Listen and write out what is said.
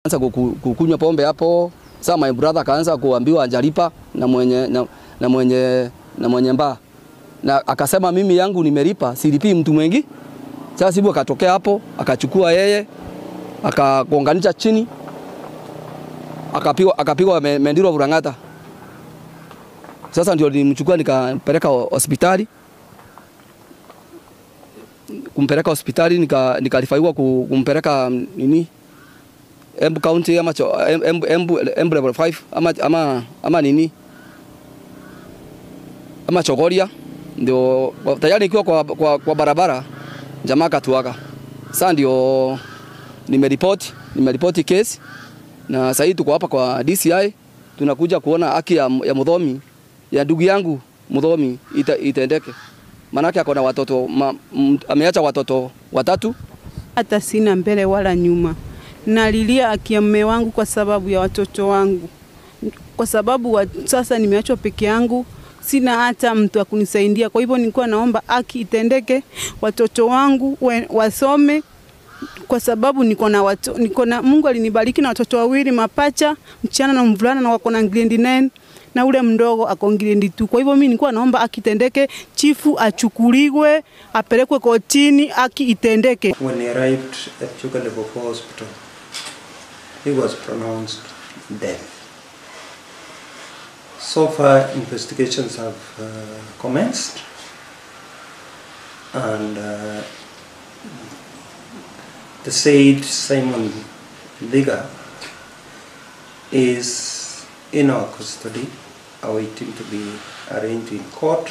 Anza kukunywa pombe hapo. Sasa my brother akaanza kuambiwa hajalipa na mwenye na mwenye na mwenye mbaa. Na akasema mimi yangu nimelipa, silipii mtu mwingi. Sasa Sibu akatokea hapo, akachukua yeye, akagonganisha chini. Akapigwa Mendiro Vurangata. Sasa ndio nilimchukua nikampeleka hospitali. Kumpeleka hospitali nikalifaiwa kumpeleka nini? Embu County ama Embu level 5 ama nini? Ama Chogoria. Ndio tayari nikiwa kwa barabara jamaa katuaga. Sasa ndio nimeripoti case na sasa tuko hapa kwa DCI tunakuja kuona haki ya Muthomi, ya ndugu yangu Muthomi itendeke. Manake ako na watoto, ameacha watoto watatu. Hata sina mbele wala nyuma. Nalilia haki ya mume wangu kwa sababu ya watoto wangu. Kwa sababu sasa nimeachwa peke yangu, sina hata mtu wa kunisaidia. Kwa hivyo nilikuwa naomba haki itendeke, watoto wangu wasome, kwa sababu niko na Mungu alinibariki na watoto wawili mapacha, msichana na mvulana, na wako na grade 9 na ule mdogo ako grade 2. Kwa hivyo mimi nilikuwa naomba haki itendeke, chifu achukuliwe, apelekwe kotini, haki itendeke. When he arrived at Chuka Level 4 Hospital, he was pronounced dead. So far, investigations have commenced, and the said Simon Thiga is in our custody, awaiting to be arraigned in court.